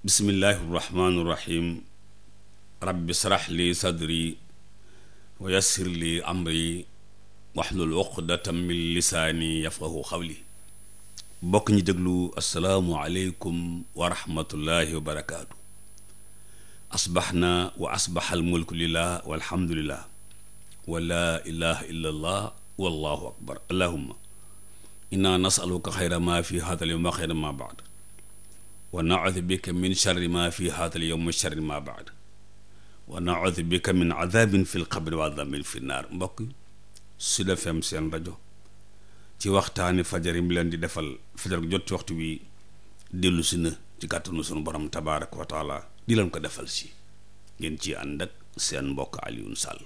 bismillahi irrahmani irrahim rabbi srah li sadri wa yassir li amri wahlul uqdatan min lisaani yafqahu qawli. bokk ñi déglu asalaamu aleykum wa rahmatullahi wa barakaatu. asbaxna wa asbaxa almulku lillah walhamdulillah wa laa ilaha illa allah wallahu akbar. allahumma inna nasaluka xayra ma fi hada al yawm wa xayra ma baad wa naudu bika min charri ma fi hada al yawm wa charri ma baad wa naudu bika min adabin fi lqabri wa adabin fi naar. mbokk Sud FM seen rajo ci waxtaani fajar yi mu leen di defal fajar jot ci waxtu wi dellu si na ci kàttanu sunu borom tabaaraka wa taala di leen ko defal si ngeen ci ànd ak seen mbokk Alioune Sall.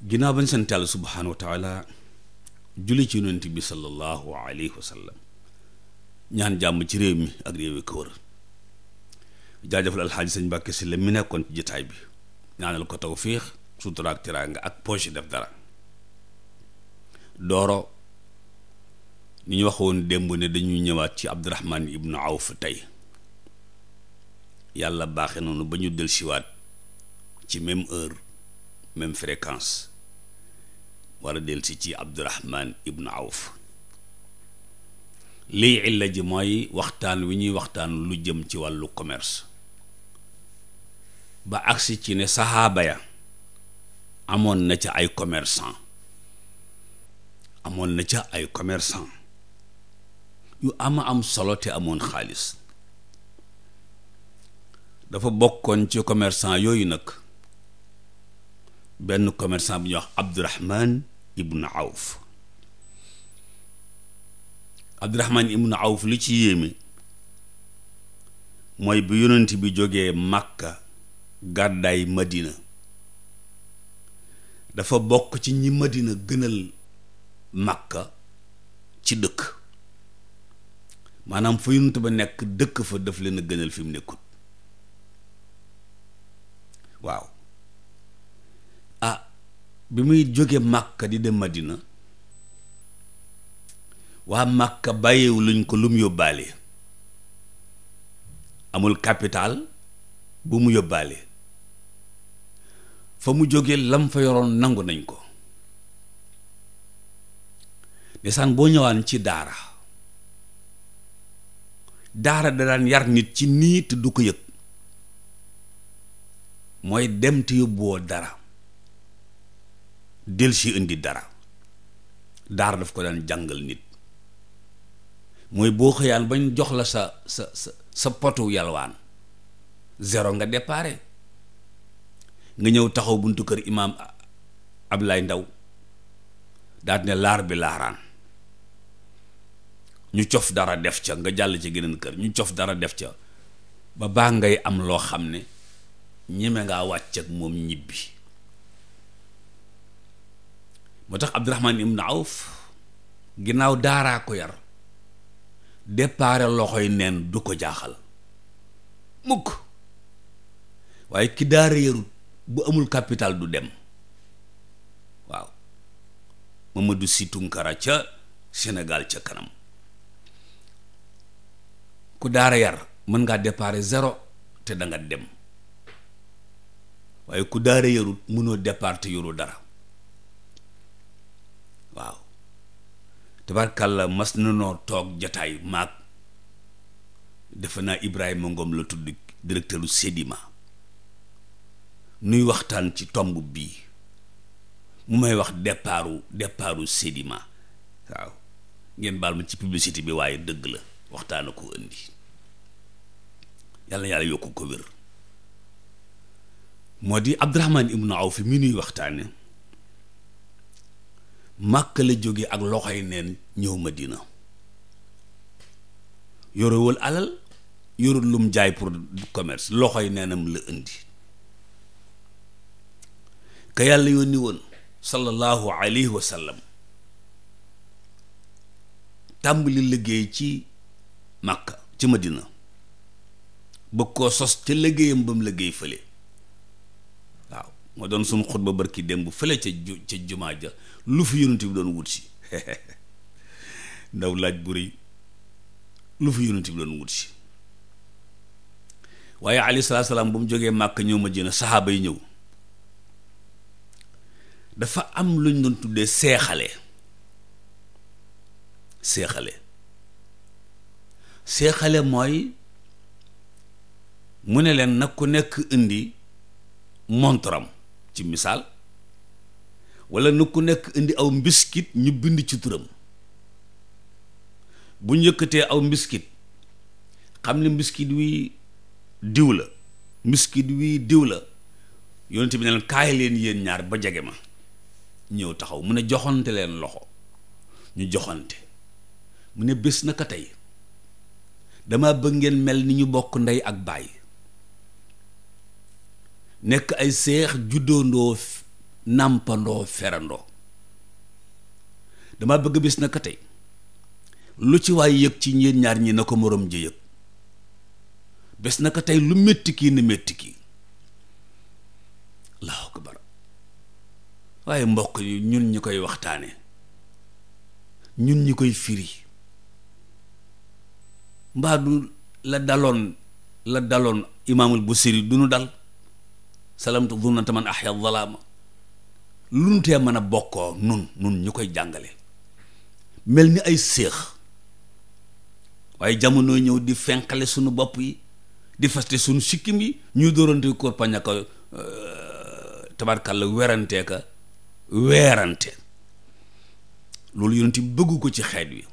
ginnaaw bañ sant Yàlla subhaanahu wa taala julli ci yonent bi sallallahu alayhi wa sallam, ñaan jàmm ci réew mi ak réew yi ko wër. jaajëfal alxaaji sëñ Mbàkke si la mi nekkoon ci jotaay bi, ñaanal ko tawfiix sutura ak teraanga ak poche def dara. dooro ni ñu waxoon démb ne dañuy ñëwaat ci Abdurahmaan ibnu Awf tey. yàlla baaxe noonu ba ñu del siwaat ci même heure même fréquence war a del si ci Abdurahmaan ibnu Awf. lii illa ji mooy waxtaan wi ñuy waxtaan lu jëm ci wàllu commerce ba agsi ci ne saxaaba ya amoon na ca ay commerçant yu am solo te amoon xaalis. dafa bokkoon ci commerçant yooyu nag benn commerçant bu ñuy wax Abdurahmaan ibnu Awf. Abdurahmaan ibnu Awf li ci yéeme mooy bu yonent bi jógee Màkka gàddaay Madina, dafa bokk ci ñi Madina gënal Màkka ci dëkk. maanaam fa yonent ba nekk dëkk fa daf leen a gënal fi mu nekkut. waaw bi muy jóge Màkka di dem Madina, waa Màkka bàyyiwu luñ ko lu mu yóbbaale. amul capital bu mu yóbbaale. fa mu jóge lam fa yoroon nangu nañ ko. ndeysaan boo ñëwaan ci daara da daan yar nit ci nii te du ko yëg. mooy dem te yóbbuwoo dara del si indi dara. daara daf ko daan jàngal nit. mooy boo xëyaan bañ jox la sa potu yalwaan, zéro nga déparé. nga ñëw taxaw buntu kër imaam Ablaay Ndaw daal ne laar bi laaraan, ñu cof dara def ca, nga jàll ci geneen kër ñu cof dara def ca, ba baa ngay am loo xam ne ñeme ngaa wàcc ak moom ñibbi. moo tax Abdurahmaan ibn Awf ginnaaw daaraa ko yar, déparé loxoy neen du ko jaaxal mukk. waaye ki daara yarut bu amul capital du dem. waaw Mamadou Sy Tunkara ca Sénégal ca kanam, ku daara yar mën ngaa déparé zéro te da nga dem. waaye ku daara yarut mënoo départ te yoru dara. waaw tabarkàlla mas na noo toog jataay maag, defe naa Ibrahima Ngom la tudd, directeuru Sedima, nuy waxtaan ci tomb bii. mu may wax départu Sedima. waaw ngeen baal ma ci publicité bi waaye dëgg la, waxtaan a ko indi. yàlla yàlla yokku ko wér. moo di Abdurahmaan ibnu Awf mi nuy waxtaane Màkka la jóge ak loxoy neen ñëw Madina. yorewul alal, yorul lum jaay pour commerce, loxoy neenam la indi. ka yàlla yónni woon sallallahu alayhi wa sallam tàmbali liggéey ci Màkka ci Madina, bëgg koo sos ca liggéeyam ba mu liggéey fële. waaw moo doon suñu xutba barki démb fële ca jumaa ja, lu fi yonent bi doon wut si ndaw laaj bu rëy, lu fi yonent bi doon wut si. waaye alayhi salaatu salaam bu mu jógee Màkka ñëw Madina saxaaba yi ñëw, dafa am luñ doon tuddee seexale. seexale mooy mu ne leen nag ku nekk indi montoram ci misaal, walla nag ku nekk indi aw mbiskit ñu bind ci turam. bu ñu yëkkatee aw mbiskit xam ne mbiskit wi diw la, mbiskit wi diw la, yonent bi ne leen kaay leen yéen ñaar ba jege ma. ñëw taxaw mu ne joxante leen loxo, ñu joxante. mu ne bés naka tey dama bëgg ngeen mel ni ñu bokk ndey ak baay, nekk ay seex juddoondoo nàmpandoo ferandoo. dama bëgg bés naka tey lu ci waay yëg ci ñeen ñaar ñi na ko moroom ji yëg. bés naka tey lu métti kii na métti kii. allahu akbar. waaye mbokk yi ñun ñi koy waxtaane, ñun ñi koy firi, mbaa du la daloon imaamul Busiri du nu dal. salamtu dunnata man ahya zalaama. lu nu tee mën a bokkoo nun ñu koy jàngale mel ni ay séex, waaye jamono ñëw di fenqale sunu bopp yi, di faste sunu sikkim yi, ñuy dóorante korpañ aka tabarkàlla weerante. loolu yonent bi bëggu ko ci xeet wi.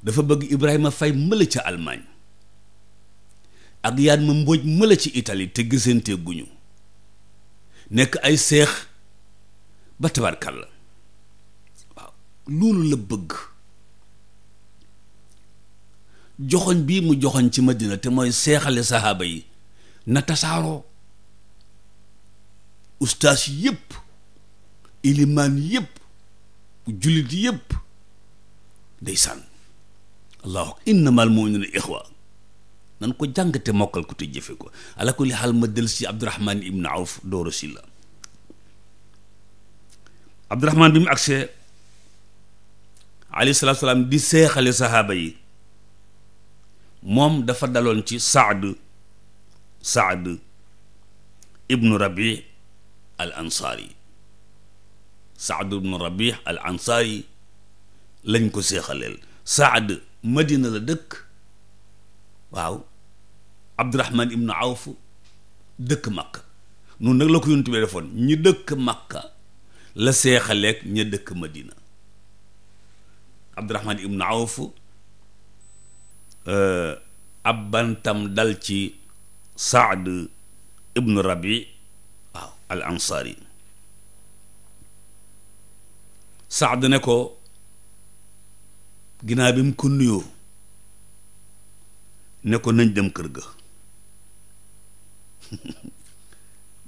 dafa bëgg Ibrahima Fay mëla ca Allemagne ak yaan ma mbóoj mëla ci Italie te gisante guñu, nekk ay seex ba tabarkàlla. waaw loolu la bëgg. joxoñ bii mu joxoñ ci Madina te mooy seexale sahaaba yi na tasaaroo. ustaas yépp, ilimaan yépp, jullit yépp, ndeysaan. allahu innamal mu'minuna ixwa. nan ko jàngate mokkal ko te jëfe ko. ala kulli xaal ma del si Abdurahman ibn Awf dooro si la. Abdurahman bi mu agsee alayhi salaatu salaam di seexale sahaaba yi, moom dafa daloon ci Saad ibnu Rabi al Ansaari. Saad ibnu Rabi al Ansaari lañ ko seexaleel. Saad Madina la dëkk, waaw. Abdurahman ibnu Awf dëkk Makka. noonu nag la ko Yonent bi defoon, ñi dëkk Makka la seexaleeg ña dëkk Madina. Abdurahman ibnu Awf ab bantam dal ci Saad ibnu Rabi, waaw, al Ansaari. Saad ne ko, ginnaaw bi mu ko nuyoo, ne ko nañ dem kër ga.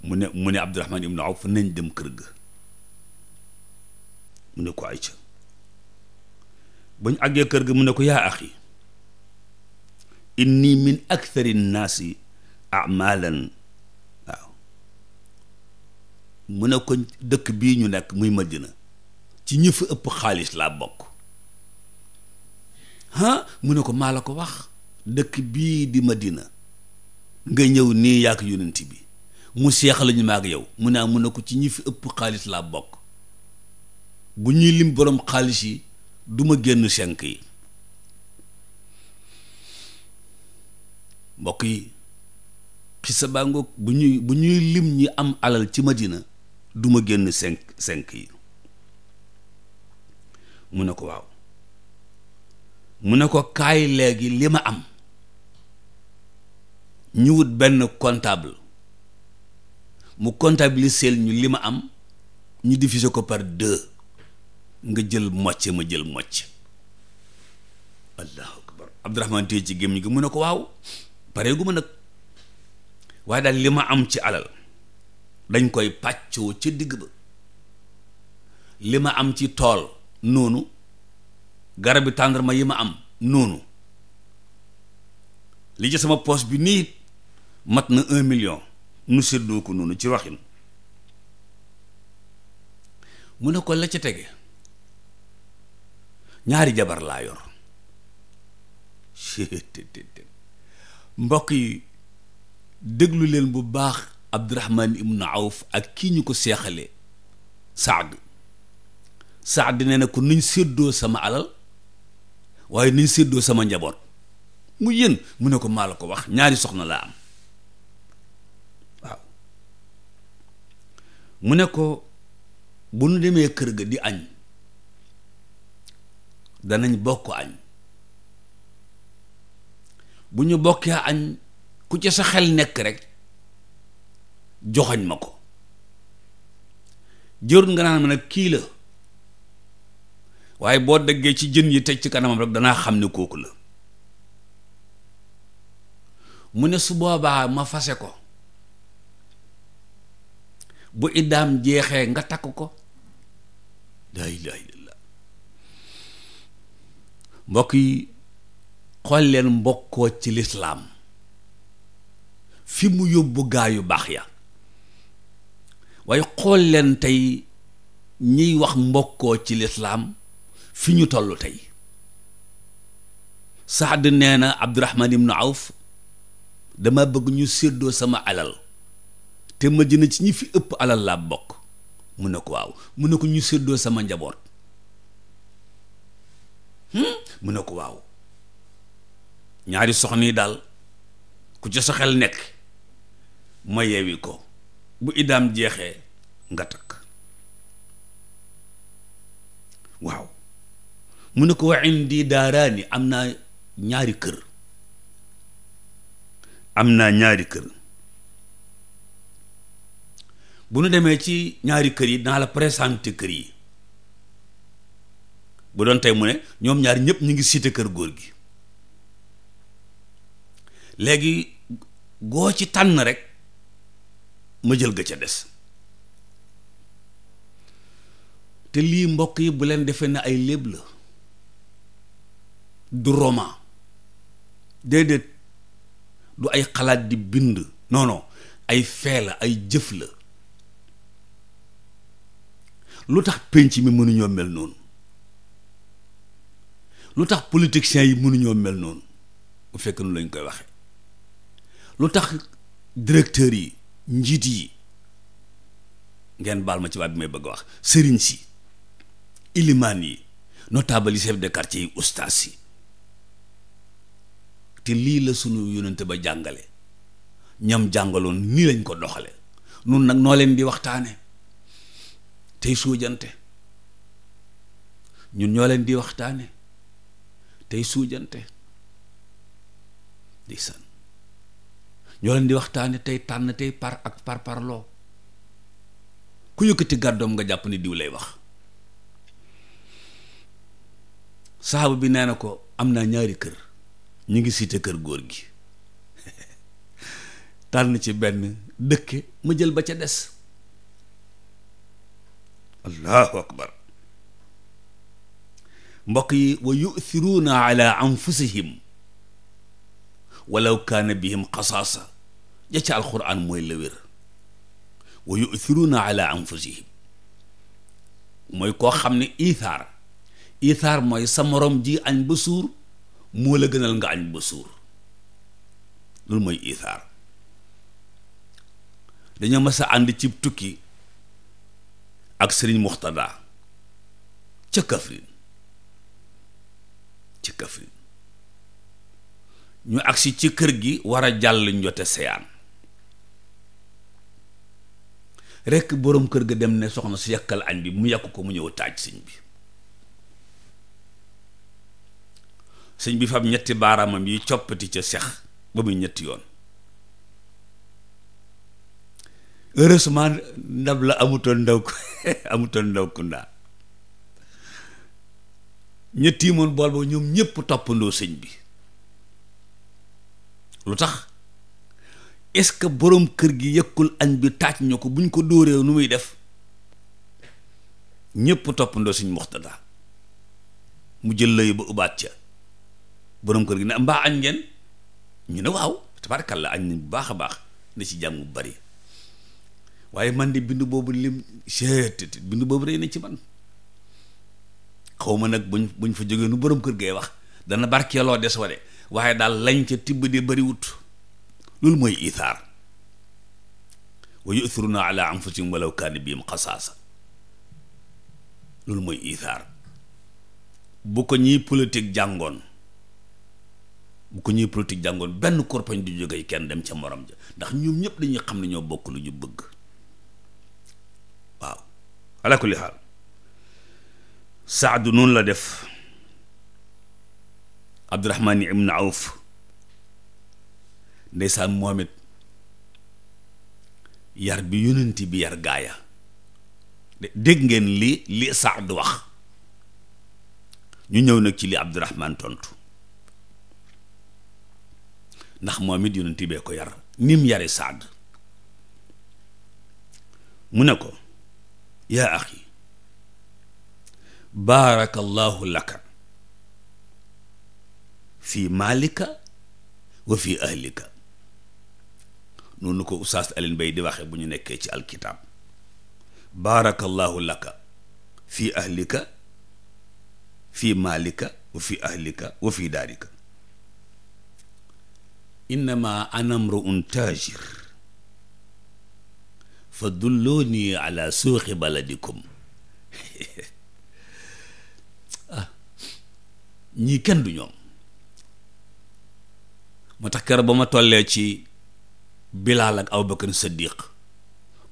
mu ne Abdurahman ibnu Awf nañ dem kër ga. mu ne ko ayca. bañ àggee kër ga mu ne ko yaa axi inni min akthari nnaasi amalan. waaw mu ne ko dëkk bii ñu nekk muy Madina ci ñi fa ëpp xaalis laa bokk. mu ne ko maa la ko wax, dëkk bii di Madina nga ñëw nii yàgg yonent bi mu seexal ñu ma ak yow. mu ne ko ci ñi fi ëpp xaalis laa bokk. bu ñuy lim boroom xaalis yi duma génn 5 yi. mbokk yi xisa baa ngoog. bu ñuy lim ñi am alal ci Madina duma génn 5 yi. mu ne ko waaw. mu ne ko kaay léegi li ma am ñu wut benn comptable mu comptabiliser ñu li ma am, ñu diviser ko par 2, nga jël mocc ma jël mocc. allahu akbar. Abdurahman téye ci gémmiñ gi mu ne ko waaw pareegu ma nag, waaye daal li ma am ci alal dañ koy pàccoo ca digg ba. li ma am ci tool noonu, garabi tàndarma yi ma am noonu, li ci sama poche bi nii mat na 1 million, nu séddoo ko noonu ci waxin. mu ne ko la ca tege, ñaari jabar laa yor. mbokk yi déglu leen bu baax Abdurahman ibnu Awf ak kii ñu ko seexale Saad nee na ko nuñ séddoo sama alal waaye nuñ séddoo sama njaboot mu yën mu ne ko maa la ko wax ñaari soxna laa am waaw mu ne ko bu nu demee kër ga di añ danañ bokk añ bu ñu bokkee añ ku ca sa xel nekk rek joxoñ ma ko jërut nga naan ma nag kii la waaye boo daggee ci jën yi teg ci kanamam rek danaa xam ne kooku la mu ne su boobaa ma fase ko bu iddaam jeexee nga takk ko laa ilaaha illallaah mbokk yi xool leen mbokkoo ci lislaam fi mu yóbbu gaa yu baax ya waaye xool leen tey ñiy wax mbokkoo ci lislaam fi ñu toll tey. Saad nee na Abdurahman ibnu Awf dama bëgg ñu séddoo sama alal te ma jëna ci ñi fi ëpp alal laa bokk mu ne ko waaw mu ne ko ñu séddoo sama njaboot mu ne ko waaw ñaari soxna yi daal ku ca sa xel nekk ma yeewi ko bu iddaam jeexee nga takk waaw mu ne ko wa indi daaraani am naa ñaari kër bu nu demee ci ñaari kër yi naa la présenté kër yi bu doon tey mu ne ñoom ñaari ñëpp ñu ngi cité kër góor gi léegi goo ci tànn rek ma jël ga ca des te lii mbokk yi bu leen defee ne ay léeb la du roman déedéet du ay xalaat di bind non ay fee la ay jëf la lu tax penc mi mënuñoo mel noonu lu tax politiciens yi mënuñoo mel noonu bu fekk nu lañ koy waxe lu tax directeurs yi njiit yi ngeen baal ma ci baat bi may bëgg a wax sëriñ si ilimaan yi notable yi chef de quartier yi ustaas yi te lii la sunu yónnante ba jàngale ñam jàngaloon nii lañ ko doxale nun nag noo leen di waxtaane tey suujante ñun ñoo leen di waxtaane tey suujante di san ñoo leen di waxtaane tey tànn tey par ak parloo ku yëkkati gàddoom nga jàpp ni diw lay wax. saxaaba bi nee na ko am naa ñaari kër ñu ngi cité kër góor gi tànn ci benn dëkke ma jël ba ca des. allahu akbar mbokk yi wa yu'thiruuna ala anfusihim walaw kaana bihim xasaasa ja ca alquran mooy la wér wa yu'thiruuna ala anfusihim mooy koo xam ne ithaar mooy sa morom ji añ ba suur moo la gënal nga añ ba suur loolu mooy ithaar. dañoo mas a ànd ci tukki ak sëriñ Muxtada ca Kaffrine ñu agsi ci kër gi war a jàll njote seyaan rekk boroom kër ga dem ne soxna su yàkkal añ bi mu yàkk ko mu ñëw taaj sëñ bi. sëñ bi fab ñetti baaraamam yi coppati ca sex ba muy ñetti yoon. heureusement ndab la amutoon ndaw kundaa ñetti moon bool ba ñoom ñépp toppandoo sëñ bi. lu tax est-ce que boroom kër gi yëkkul añ bi taaj ñu ko buñ ko dóoree nu muy def ñépp toppandoo sëñ Muxtada mu jël lay ba ubaat ca boroom kër gi ne mbaa añ ngeen ñu ne waaw tabaarkalla añ bu baax a baax ne ci jàmm bu bari waaye man de bindu boobu bindu boobu rëy na ci man xaw ma nag buñ fa jógee nu boroom kër gee wax dana barkeeloo des wa de waaye daal lañ ca tibb de bariwut loolu mooy ithaar. wa yu'thiruna ala anfusihim walaw kaana bihim xasaasa, loolu mooy ithaar. bu ko ñiy politique jàngoon benn korpañ du jógee kenn dem ca morom ja, ndax ñoom ñëpp dañuy xam ne ñoo bokk lu ñu bëgg. waaw ala kulli xaal Saadu noonu la def. Abdurahmaan ibn Awf ndeysaan moom it yar bi yonent bi yar gaaya dégg ngeen li Saad wax. ñu ñëw nag ci li Abdurahmaan tontu, ndax moom it yonent bee ko yar nim yare Saad. mu ne ko yaa axi baarakallahu laka fi maalika wa fi ahlika, noonu ko Oustaz Alioune Mbaye di waxe bu ñu nekkee ci alkitab. baarakallahu laka fi ahlika fi maalika wa fi ahlika wa fi daarika, innama ana mru'un taajir fa dullooni ala suuqi baladikum. ñii kenn du ñoom. moo tax keroog ba ma tollee ci Bilaal ak Abubakar Siddiq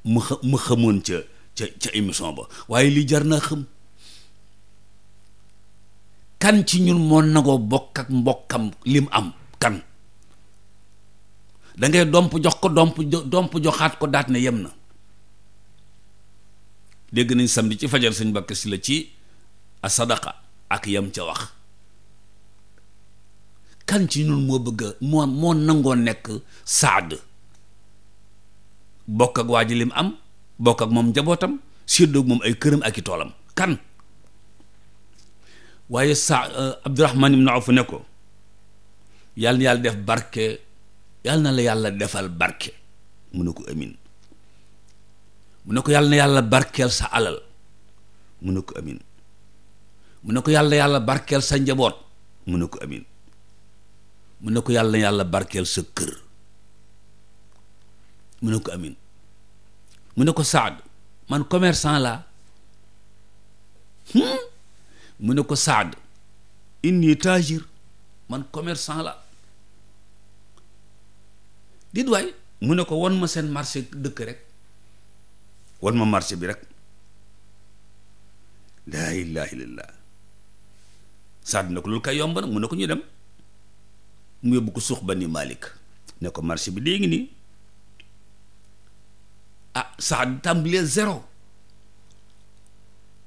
mu xamoon ca émission ba, waaye li jar naa xam. kan ci ñun moo nagoo bokk ak mbokkam lim am? kan da ngay domp jox ko domp joxaat ko daat ne yem na. dégg nañ samedi ci fajar sëñ Bakk Si la ci a sadaqa ak yem ca wax. kan ci ñun moo bëgg moo nangoo nekk Saad, bokk ak waa ji lim am, bokk ak moom njabootam, séddoog moom ay këram ak i toolam? kan? waaye Abdurahmaan ibn Awf ne ko yàlla na yàlla def barke, yàlla na la yàlla defal barke. mu ne ko amin. mu ne ko yàlla na yàlla barkeel sa alal. mu ne ko amin. mu ne ko yàlla barkeel sa njaboot. mu ne ko amin. mu ne ko yàlla na yàlla barkeel sa kër. mu ne ko amin. mu ne ko Saad, man commerçant laa. mu ne ko Saad, inni taajir, man commerçant la. dit waay. mu ne ko won ma seen marché dëkk rek, won ma marché bi rek. laa ilaaha illallaah. Saad ne ko loolu kay yomb na. mu ne ko ñu dem. mu yóbbu ko suux Bani Malik, ne ko marché bi dee ngi nii. Saad tàmbalee zéro.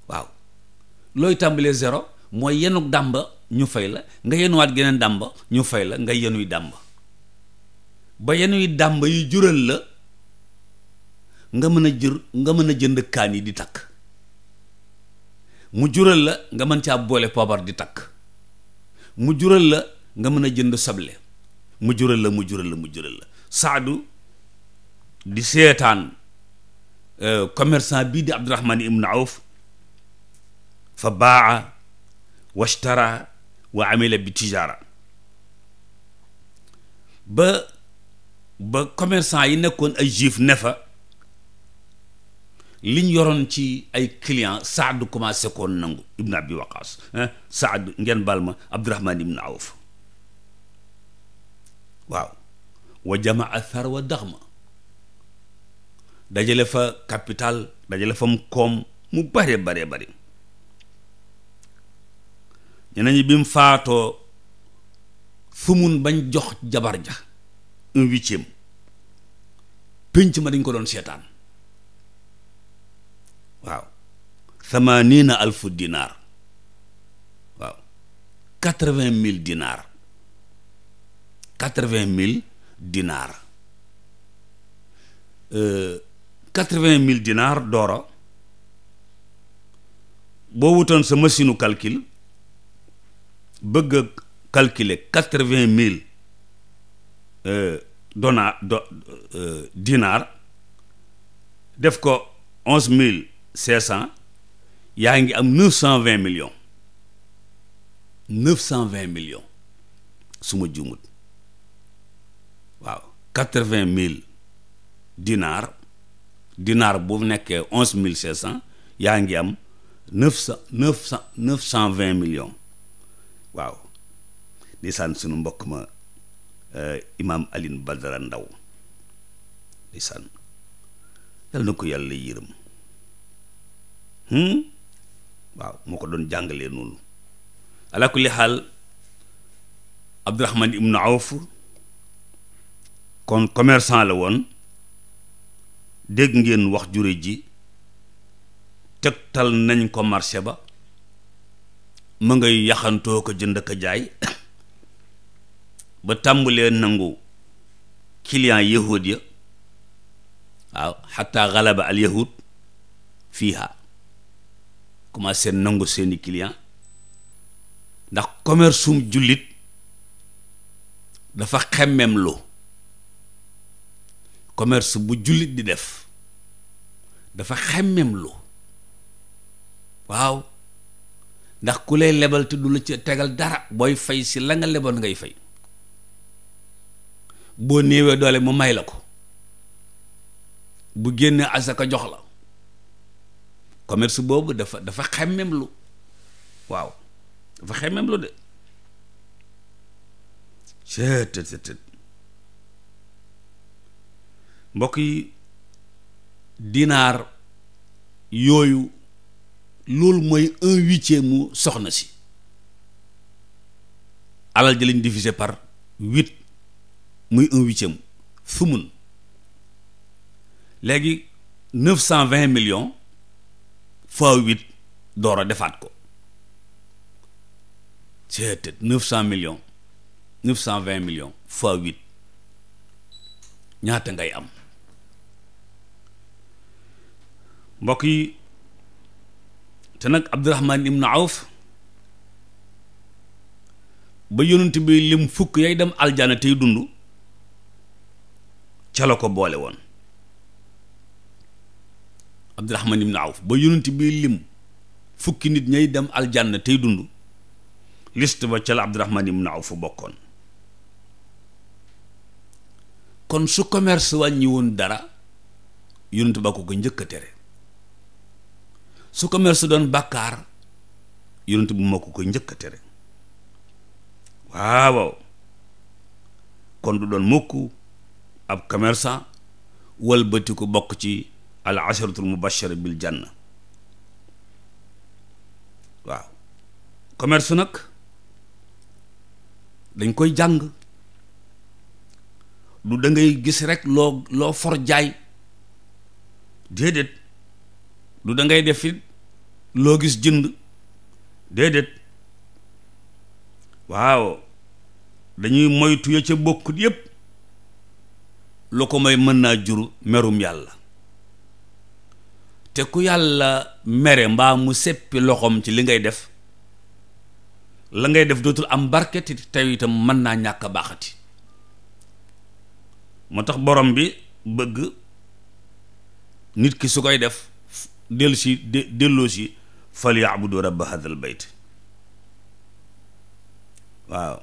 waaw looy tàmbalee zéro mooy yenuk dàmba ñu fay la, nga yenuwaat geneen dàmba ñu fay la, nga yenuy dàmba ba yenuy dàmba yu jural la nga mën a jënd kaan yi di takk, mu jural la nga mën caa boole poobar di takk, mu jural la nga mën a jënd soble, mu jural la Saadu di seetaan commerçant bii di Abdurahmaan ibn Awf fa baa washtara wa amila bi tijaara. ba commerçant yi nekkoon ay juif ne fa liñ yoroon ci ay client Saad commencé koon nangu. ibn Abi Waqaas Saad ngeen baal ma, Abdurahmaan ibn Awf. waaw wa jamaa tharwa daxma, dajale fa capital, dajale fa mu koom mu bare ñeneen ñi bi mu faatoo sumun bañ jox jabar ja 1/8 pénc ma dañ ko doon seetaan. waaw 80,000 dinaar. waaw 80,000 dinaar. 80,000 dinaar. 80,000 dinaar doora boo wutoon sa machine u calcul bëgg a calculer 80,000 dinaar def ko 11,500, yaa ngi am 920 millions. 920 millions su ma juumut. waaw 80,000 dinaar bu nekkee 11,500 yaa ngi am 920 millions. waaw ndeysaan sunu mbokk ma imaam Alioune Badara Ndaw ndeysaan yàlla na ko yàlla yërëm waaw moo ko doon jàngalee noonu. ala kulli xaal Abdurahman ibnu Awf kon commerçant la woon. dégg ngeen wax jure ji tegtal nañ ko marché ba ma ngay yaxantoo ko jënd ko jaay ba tàmbalee nangu client yahud ya waaw xataa galaba al yahud fiiha commencé nangu seeni client ndax commerce sum jullit dafa xemmem lu commerce bu jullit di def dafa xemmem lu waaw ndax ku lay lebal te du la ci tegal dara booy fay si la nga leboon ngay fay boo néewee doole mu may la ko bu génnee asaka jox la commerce boobu dafa xemmem lu waaw dafa xemmem lu de cettt mbokk yi dinaar yooyu loolu mooy 1/8 mu soxna si alal ji lañ divisé par 8 muy 1/8 sumun léegi 920 millions fois 8 door a defaat ko c'est 920 millions fois 8 ñaata ngay am mbokk yi te nag Abdurahman ibnu Awf ba yonent bi lim fukk yay dem aljana tey dund ca la ko boole woon. Abdurahman ibnu Awf ba yonent bi lim fukki nit ñay dem aljanna tey dund liste ba ca la Abdurahman ibnu Awf bokkoon. kon su commerce wàññi woon dara yonent ba ko njëkk a tere su commerce doon bàkkaar yonent bu ma ko njëkk a tere waaw kon du doon mukk ab commerçant walbati ko bokk ci al asharatul mubashara bil janna. waaw commerce nag dañ koy jàng du da ngay gis rek loo for jaay déedéet du da ngay def it loo gis jënd déedéet waaw dañuy moytu ya ca bokkut yépp lu ko may mën naa jur merum yàlla te ku yàlla mere mbaa mu seppi loxoom ci li ngay def la ngay def dootul am barke te tey itam mën naa ñàkk a baaxati. moo tax borom bi bëgg nit ki su koy def delloo si fal yaabudu rabba hadal bayt. waaw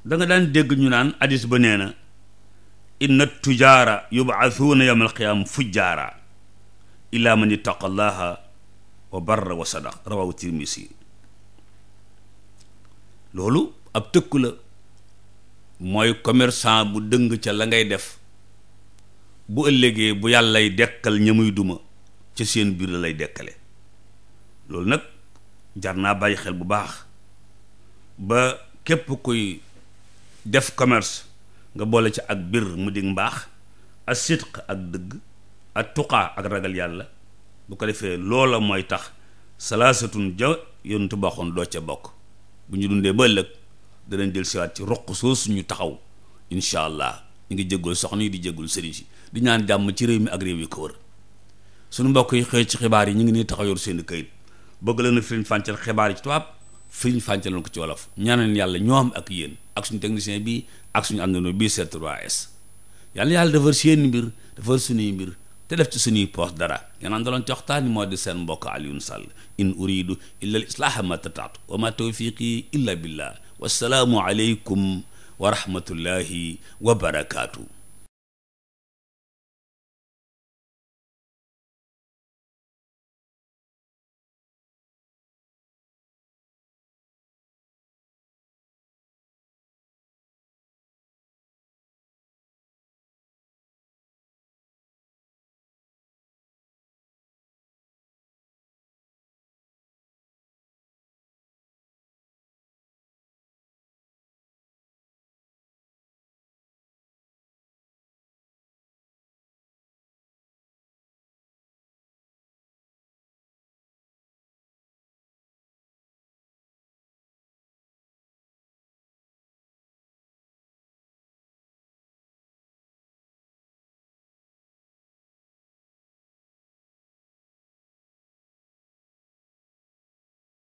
da nga daan dégg ñu naan hadis ba nee na inna tujaara yubaathuuna yawma alqiyaama fujjaara illa man ittaqa allaha wa barra wa sadaq rawahu tirmisi. loolu ab tëkku la mooy commerçant bu dëng ca la ngay def bu ëllëgee bu yàllay dekkal ñamuy duma ca seen biir la lay dekkale. loolu nag jar naa bàyyi xel bu baax ba képp kuy def commerce nga boole ci ak bir mu dig mbaax ak sidq ak dëgg ak tuqaa ak ragal yàlla bu ko defee loola mooy tax salaasatun ja yontu baxoon doo ca bokk bu ñu dundee ba ëllëg danañ del siwaat ci roq soosu ñu taxaw incha allah ñu ngi jéggul soxna yi di jéggul sëriñ si di ñaan jàmm ci réew mi ak réew yi ko wër. suñu mbokk yi xëy ci xibaar yi ñu ngi nii taxaw yor seen këyit bëgg leen a firiñ fàncal xibaar yi ci tubaab firiñ fàncal ko ci wolof ñaanal yàlla ñoom ak yéen ak suñu technicien bi ak suñu àndandoo bii C3S yàlla defar seen mbir defar suñuy mbir te def ci suñuy poos dara ngeen àndaloon ci waxtaani moo di seen mbokk Alioune Sall in uridu illa al islaaha ma tataatu wa ma tawfiqi illa billah wassalaamu aleykum wa rahmatullahi wa barakaatu.